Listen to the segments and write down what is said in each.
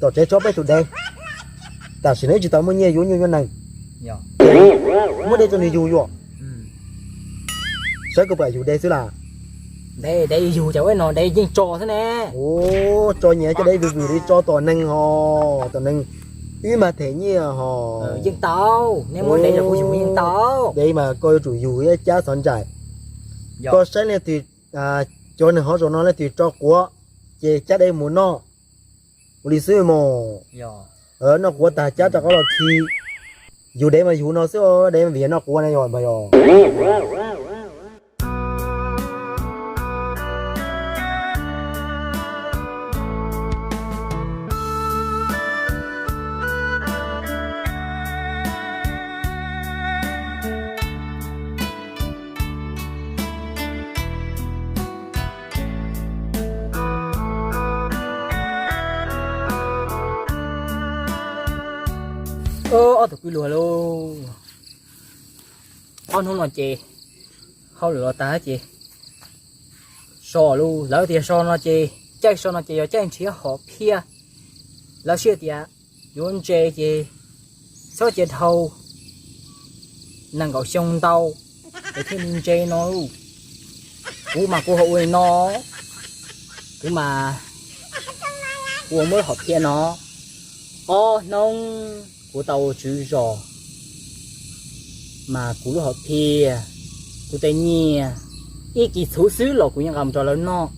Tom tsev tsob peb tus dev, tam sim no tsis tau muaj nyiaj yuav nyuj yuav nees, muab dej rau nws yug yuav. Saib koj pam yug dev xwb las. Dev yug cas ua no, dev yeej tso xwb ne. Ua, tso nyiaj coj dev vwm vwm li tso tom neeg ho, tom neeg wb mas them nyiaj ho. Yeej tau, neb muab dev los kuv yug yeej tau. Dev mas koj yuav tsum yug thiab cab xov nraim. Koj saib leej twg, cov neeg hov zaum no leej twg tso quav ces cab dev mus noj, ua li xwb mog. Noj quav tag cab rov qab los khi. Yug dev mas yug no xwb, dev mas vim yog noj quav na yog mas yog. Ob tug kwv luag lauj, ob hnub no ces hauj lwm los tag ces so lauj, lawv tias so no ces caij so no ces yog caij nrhiav hom phiaj. Lawv siab tias yuav ntse ces txhob cia dhau nees nkaum xyoo ntau es thiaj li ntse no lauj. Kuv mas kuv ho ua li no, kuv mas kuv ua muab hom phiaj no. Ob hnub kuv tau ua tswv zos mas kuv lub hom phiaj, kuv tej nyiaj, ib kis txhuv xwb los kuv yeej nqa mus rau lawv noj,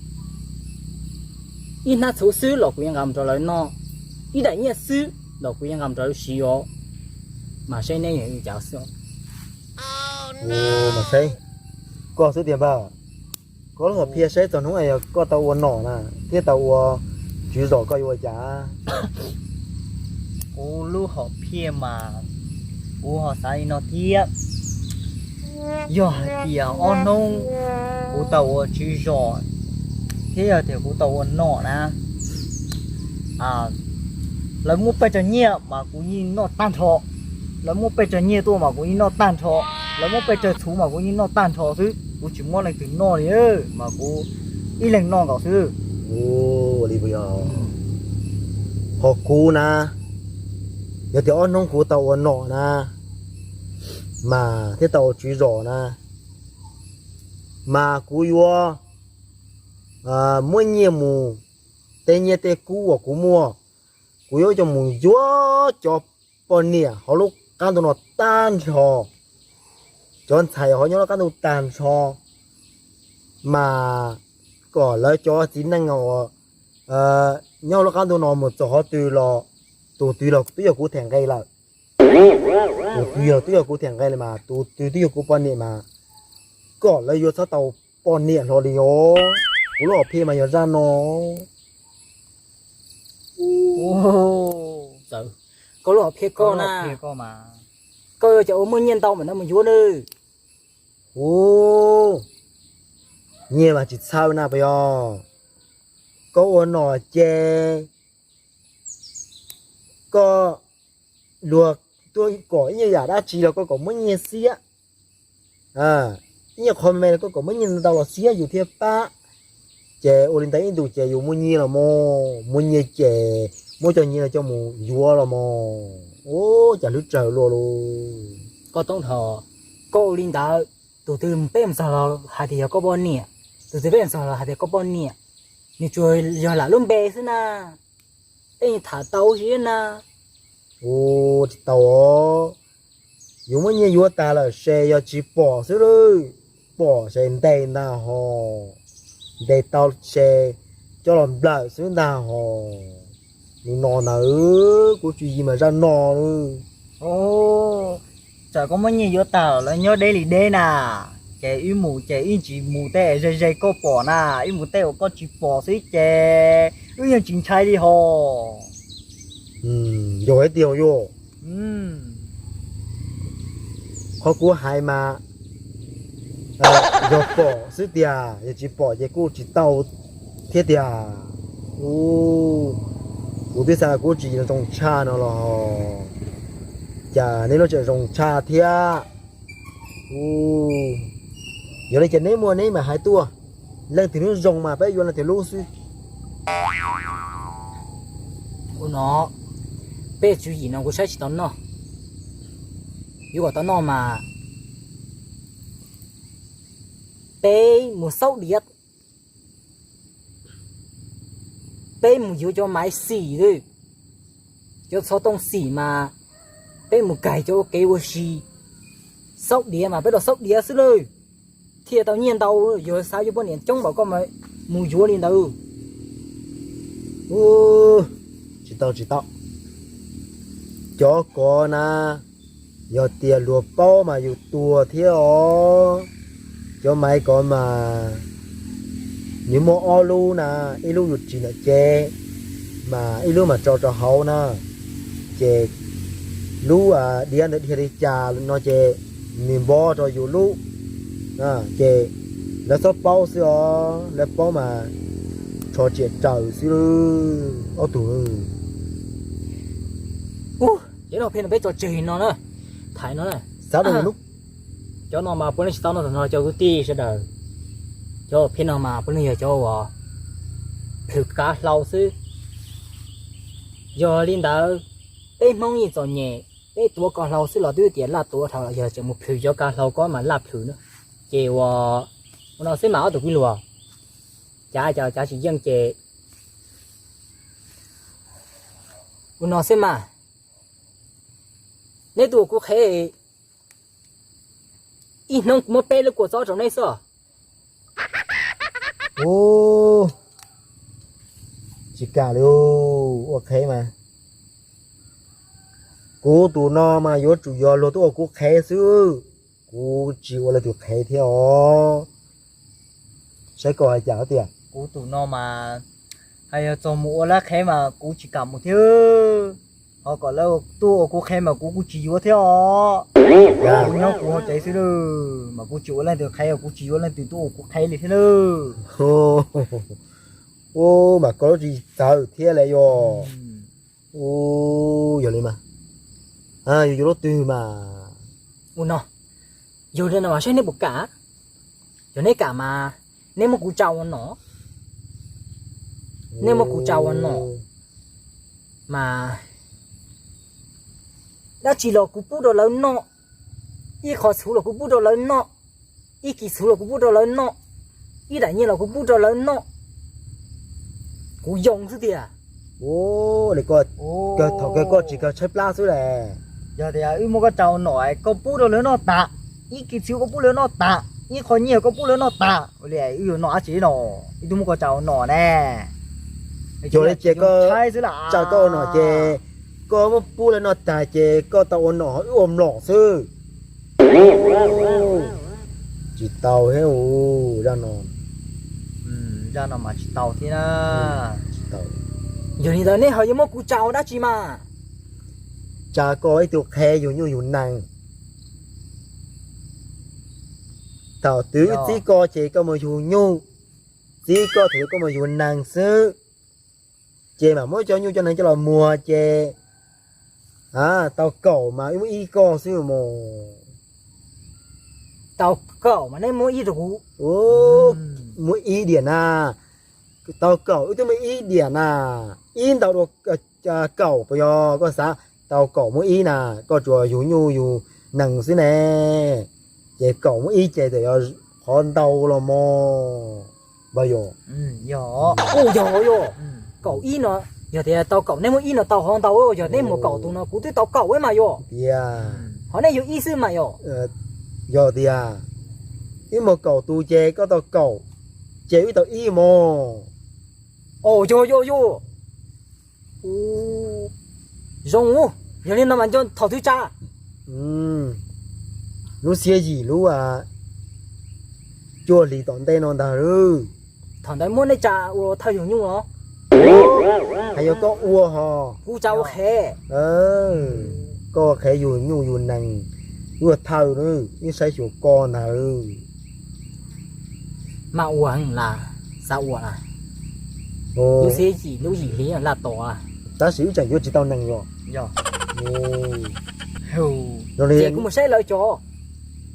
ib hnab txhuv xwb los kuv yeej nqa mus rau lawv noj, ib daim nyiaj xwb los kuv yeej nqa mus rau lawv siv os. Mas saib neb yog li cas xwb. Mas saib koj xwb tiag npawg, koj lub hom phiaj saib txog hnub es yog koj tau ua nom na thiab tau ua tswv zos koj yuav ua cas? Kuv lub hom phiaj mas kuv ho xav li no thiab. Yog hais tias ob hnub kuv tau ua tswv zos thiab yog tias kuv tau ua nom na, lawv muab peb txoj nyiaj mas kuv yeej noj tag nrho, lawv muab peb txoj nyiaj tuaj mas kuv yeej noj tag nrho, lawv muab peb txoj txhuv mas kuv yeej noj tag nrho xwb, kuv tsis muab leej twg noj li, mas kuv ib leeg noj nkaus xwb. Ua li puas yog? Ho kuv na, yog tias ob hnub kuv tau ua nom na, mas thiab tau ua tswv zos na, mas kuv yuav muab nyiaj mus, tej nyiaj tej kub uas kuv muaj, kuv yuav coj mus yuav cov poj niam hauv lub qab ntuj no tag nrho, cov ntxhais hauv nyob lub qab ntuj tag nrho, mas kom lawv cov txiv neej uas nyob lub qab ntuj no mus txog qhov twg los tus twg los twb yog kuv them nqe lawm. Tus twg yog twb yog kuv them nqe li mas tus twg twb yog kuv poj niam mas kom lawv yuav txhob tau poj niam hlo li os. Kuv lub hom phiaj mas yog zaj no. Koj lub hom phiaj koj na, koj yuav cov uas muaj nyiaj ntau mam no mus yuav nawb. Ub, nyiaj mas tsis txhawj na puas yog? Koj ua nom ces koj luag tuaj kom ib nyuag yam dab tsi los koj kom muab nyiaj xiab, ib nyuag qho me los koj kom muab nyiaj ntau los xiab yus thiaj pab. Ces ua li ntawd ib ntus ces yus muaj nyiaj los mog, muaj nyiaj ces muab cov nyiaj no coj mus yuav los mog. Ub, cas hlwb tsawg luaj lauj. Koj Toob Thoj, koj ua li ntawd, tus twg peb mus txog los hais tias yog koj poj niam, tus twg peb mus txog los hais tias koj poj niam, nws tsuas yog lam lub npe xwb na, peb tham tau siab na. Ua tsis tau os, yus muab nyiaj yuav tag lawm ces yog tsis pom xwb lawm, pom ces ntes ntag ho, ntes tau ces coj los nplawm xwb ntag ho. Nim no ntawd kuv tsis yig mas zaj no lawm. Txawm koj muab nyiaj yuav tag lawm los nyob deb li deb na, ces wb mus ces wb tsis mus tej ze ze koj pom na, wb mus tej uas koj tsis pom xwb ces wb yeej tsis ntshai li ho. Yog hais tias yog, qhov kuv hais mas yog pom xwb tiag, yog tsis pom ces kuj tsis tau thiab tiag. Kuv twb xav kuv tsis zoo tshaj no los. Cas neb lub tseem zoo tshaj thiab. Yog li ces neb muaj neb mam hais tuaj, leej twg lub zoo mas peb yuav leej twg lub xwb. Ua no, peb tswv yim no kuv saib tsis tau noj, yuav kom tau noj mas peb mus xaub diav, peb mus yuav cov maiv xim, cov txhob tooj xim mas peb mus kais cov ua kev ua si. Xaub diav mas peb los xaub diav xwb lawm, thiaj tau nyiaj ntau. Yog xav yuav poj niam coob npaum koj mas mus yuav li ntawd. Tsis tau, tsis tau. Cov kov na, yog tias luag paub mas yus tuag thiab os. Cov maiv kov mas nws muaj ob lub na, ib lub yus tsis nam cev, mas ib lub mas tso rau hauv na, ces lub diav ntawd dhia li cas no ces nws npov rau yus lub, ces lawv txhob paub xwb os, lawv paub mas tsho tsiam raws xwb ob tug. Ub, ces no peb no peb tso tseg no na, thaiv no na. Xav rau lub, cov no mas puav leej tsis tau noj tag no cov kwv tij sawv daws. Cov peb no mas puav leej yog cov uas plhws kav hlau xwb. Yog li ntawd, peb Hmoob yeej txom nyem, peb tuav kav hlau xwb los twb tias laj tuav dhau los yog tseem mus plhws cov kav hlau ko mas laj plhws na. Ces ua, ua no xwb mas ob tug kwv luag, cav cav cav tsis yeej ces ua no xwb mas, neb tuaj ua kuv qhev, ib hnub kuv muab peb lub kua txob rau neb xwb. Ub, tsis kam li, ua qhev mas, kuv tus no mas yuav tsum yog luag tuaj ua kuv qhev xwb, kuv tsis ua leej twg qhev thiab os. Saib koj hais cas tias kuv tus no mas, hais yog txog mus ua lawv qhev mas kuv tsis kam mus thiab. Ho kom lawv tuaj ua kuv qhev mas kuv kuj tsis yuav thiab os. Kuv nyob kuv hauv tsev xwb lawm mas kuv tsis ua leej twg qhev, kuv tsis yuav leej twg tuaj ua kuv qhev li thiab lawm. Ub, mas koj lub tsis txawv thiab lawm yog. Ub, yog li mas, yus yuav lub twg mas. Ua no, yog li no mas saib neb puas kam. Yog neb kam mas neb muab kuv tsa ua nom. Neb muab kuv tsa ua nom mas dab tsi los kuv pub rau lawv noj. Ib qho txhuv los kuv pub rau lawv noj, ib kis txhuv los kuv pub rau lawv noj, ib daim nyiaj los kuv pub rau lawv noj. Kuv yoo xwb tiag. Ua li koj, kawg thaum kawg koj tsis kawg tshaib plab xwb las. Yog tias wb muab koj tsa ua nom, koj pub rau lawv noj tas, ib kis txhuv koj pub lawv noj tas, ib qho nyiaj koj pub lawv noj tas, ua li wb yuav noj dab tsi no? Wb twb muab koj tsa ua nom ne. Yog li ces koj, tsa koj ua nom ces koj muab pub lawv noj tas ces koj tau ua nom wb ua mlom xwb. Tsis tau thiab, zaj no, zaj no mas tsis tau thiab na. Yog li ntawd neb ho yuav muab kuv tsa ua dab tsi mas? Tsa koj ib tug qhev yug nyuj yug nees. Thaum twg txib koj ces koj mus yug nyuj, txib koj thaum koj mus yug nees xwb. Ces mam muab cov nyuj cov nees coj los muag ces tau kaum mas wb muab ib koj xwb mus. Tau kaum mas neb muab ib rau kuv. Muab ib diam na. Tau kaum wb twb muab ib diam na. Ib ntau dua kaum puas yog koj xav? Tau kaum muab ib na, koj tsuas yug nyuj yug nees xwb ne. Ces kaum muab ib ces txawm yog qhov ntau los mog. Yog, yog, kaum ib no, yog tias tau kaum neb muab ib no tau qhov ntau, yog neb muag kaum tus no kuv twb tau kaum mas yog tias, ho neb yug ib xwb mas yog. Yog tias wb muag kaum tus ces koj tau kaum, ces wb tau ib mog. Yog, yog, yog. Zoo, yog li no mas nco thaum twg tsa? Lub xiab yim lub cuaj hlis tom ntej no ntag. Thaum ntawd muab neb tsa ua thawj yug nyuj los? Hais yog koj ua ho? Kuv tsa ua qhev. Koj ua qhev yug nyuj yug nees, wb ua thawj, wb saib xyuas koj ntag. Mas ua las, xav ua las. Lub xiab yim lub yim hli laj tos. Tab sis wb tseem yuav tsis tau nees los? Yog. Ces kuv mus saib lawv cov,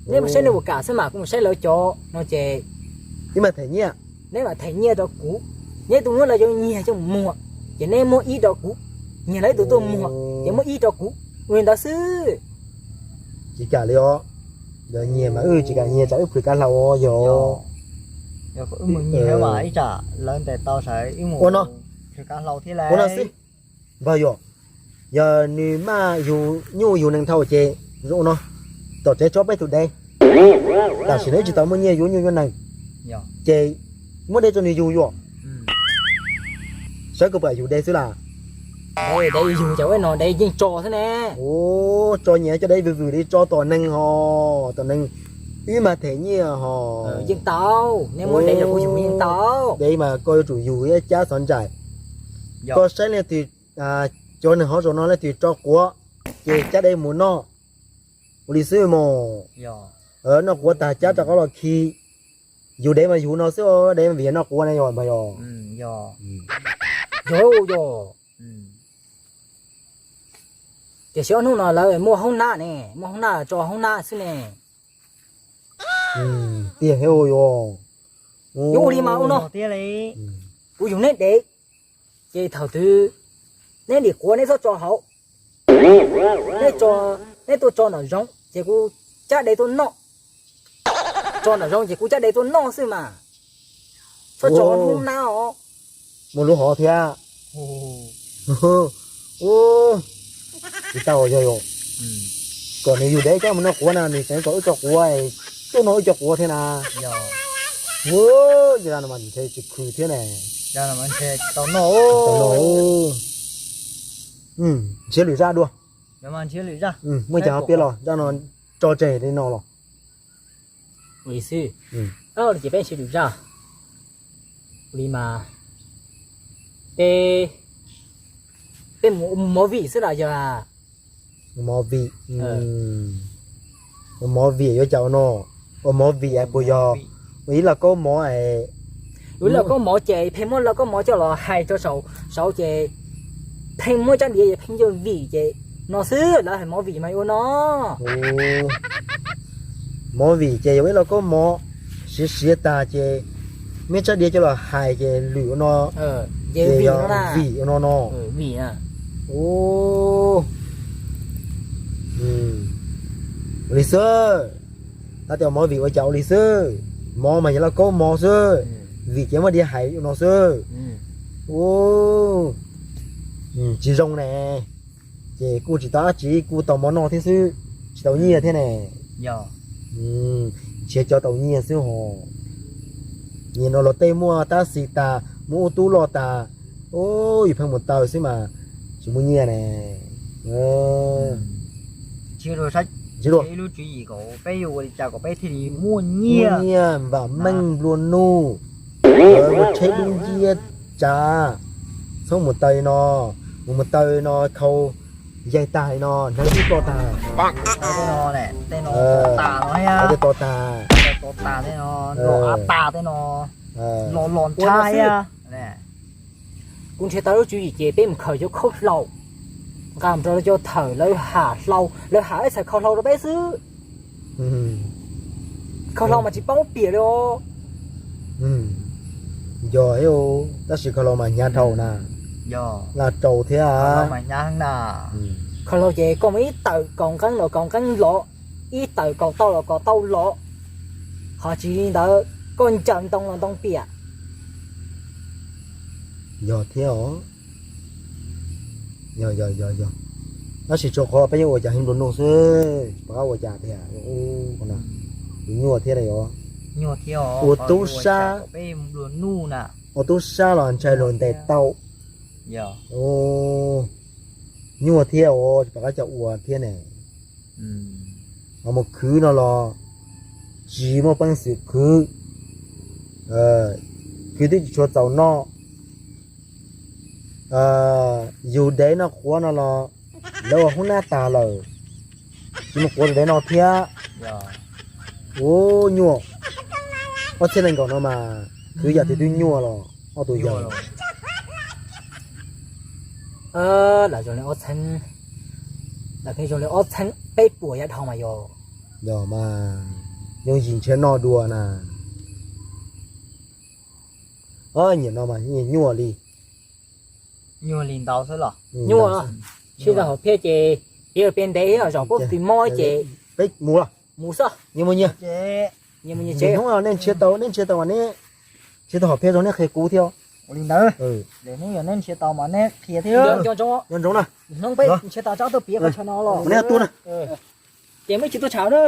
neb mus saib neb puas kam xwb mas kuv mus saib lawv cov no ces ib mam them nyiaj, neb mam them nyiaj rau kuv. Neb tus muab lawv cov nyiag coj mus muag, ces neb muab ib rau kuv, nyiag lawv ib tug tuaj muag ces muab ib rau kuv, ua li ntawd xwb. Tsis kam li os, yog nyiag mas wb tsis kam nyiag tsam wb plhws kav hlau yog. Ua no, ua no xwb. Npawg yog, yog nws maj yug nyuj yug nees dhau ces zoo no, tom tsev tso peb tug dev. Tam sim no wb tsis tau muaj nyiaj yuav nyuj yuav nees, ces muab dev rau nws yug yuav. Saib koj puas yug dev xwb las. Dev yug ces ua no dev yeej tso xwb ne. Ua, tso nyiaj coj dev vwm vwm li tso tom neeg ho, tom neeg wb mas them nyiaj ho. Yeej tau, neb muab dev rau kuv yug yeej tau. Dev mas koj yuav tsum yug thiab cab xov ntsais. Koj saib leej twg, cov neeg hauv zos no leej twg tso quav ces cab dev mus noj, ua li xwb mog. Noj quav tag cab rov qab los khi. Yug dev mas yug no xwb, dev mas vim noj quav ne yog mas yog. Yog, yog. Tiam sis ob hnub no lawv muaj hoob nab ne, muaj hoob nab tso hoob nab xwb ne. Tiag thiab yog. Yuav ua li mas ua no, kuv yug neb dev, ces thaum twg neb dim quav neb txhob tso hauv, neb tso, neb tuaj tso nram zoov ces kuv cab dev tuaj noj. Tso nram zoov ces kuv cab dev tuaj noj xwb mas, txhob tso hoob nab os. Muaj lub hov thiab. Tsis tau yog, kom nws yug dev cab mus noj quav na, nws tseem kom wb tso quav, tuaj noj wb cov quav thiab na. Ua, ces no mas ntshe tsis khw thiab ne. Ntshe lwm zaj dua. Muaj cas ho piav los zaj no tso tseg li no los. Ua li xwb, ces peb ntshe lwm zaj. Ua li mas peb, peb mus ua movie xwb los yog? Ua movie, ua movie yuav cas ua no? Ua movie puas yog ua ib lauj kaub mov? Ua ib lauj kaub mov ces pheej muab lauj kaub mov coj los hais rau saud ces pheej muab tsab diav es pheej coj vim ces no xwb, lawv hais movie mas yuav ua no. Movie ces yog ib lauj kaub mov siav siav tag ces muab tsab diav coj los hais ces lwm ua no, ces yog vim ua no no. Ua li xwb, tab tias ua movie ua cas ua li xwb, mov mas yog lauj kaub mov xwb, vim ces muab diav hais ua no xwb. Ua, tsis zoo ne. Ces kuj tsis tau dab tsi, kuj tau mov noj thiab xwb, tsis tau nyiaj thiab ne. Ntshe cov tau nyiaj xwb hos. Nim no luag tej muaj tab xis tas, muaj ub tub loj tas, yus pheej mus taw xwb mas tsis muaj nyiaj ne. Ib lub tswv yim kom peb yuav ua li cas kom peb thiaj li muaj nyiaj vam meej nplua nuj, ua tsheb dub nciab tsav, txhob mus taw li no, mus mus taw li no khau yaig tag li no, hneev twb ploj tag. Tej no, tej no, tej to tag, tej no, los av tas tej no, los los ntshab thiab. Kuv nrhiav tau lub tswv yim ces peb mus khaws cov khaub hlau, nqa mus rau lawv cov thawm lawv ham hlau, lawv ham ib txhais khau hlau rau peb xwb. Khau hlau mas tsis paub piam li os. Yog, tab sis khau hlau mas hnyav dhau na. Laj rau thiab. Khau hlau ces koj muaj ib tawm kaus nqeeb los kaus nqeeb los, ib tawm kaus tauj los kaus tauj los, ho tsis li ntawd koj ncaws ntoo los ntoo piam. Yog thiab os. Yog, yog, yog, yog. Tab sis tsuas qhov peb yeej ua cas heev nplua nuj xwb, tsis pom qab ua cas tiag. Tus nyuaj thiab os. Ua tub sab, ua tub sab los ntshai luag ntes tau. Nyuaj thiab os, tsis pom qab cov ua thiab ne. Ho mus khwv no los tsis muaj peev xwm khwv, khwv twb tsis tshua txaus noj. Yug dev noj quav no los lawv ua hoob nab tag lawm, tsis muaj quav rau dev noj thiab. Ua nyuaj, ob txhiab nees nkaum no mas khwv yam twg twb nyuaj los ob tug yawg. Lam zoo li ob txhiab, Lam pheej zoo li ob txheeb peb puas yav dhau mas yog. Yog mas, yooj yim ntshiab noj dua na. Nyiam no mas nyiam nyuaj li. Nyuaj li ntau xwb los? Nyuaj. Ntshiab tau hom phiaj ces piav peb ntev thiab zaum pub tis mob ces peb mus los. Mus xwb. Nyias mus nyias. Nyias mus nyias tsev. Hnub nej ntshiab tau, nej ntshiab tau mas neb ntshiab tau hom phiaj zoo neb qhia kuv thiab. Ua li ntawd. Hnub yog neb ntshiab tau mas neb qhia thiab. Nco ntsoov na. Hnub peb ntshiab tau tsob tuaj piav qhov chaw no los. Neb tuaj na. Ces muaj ib tsis tuaj tsham na.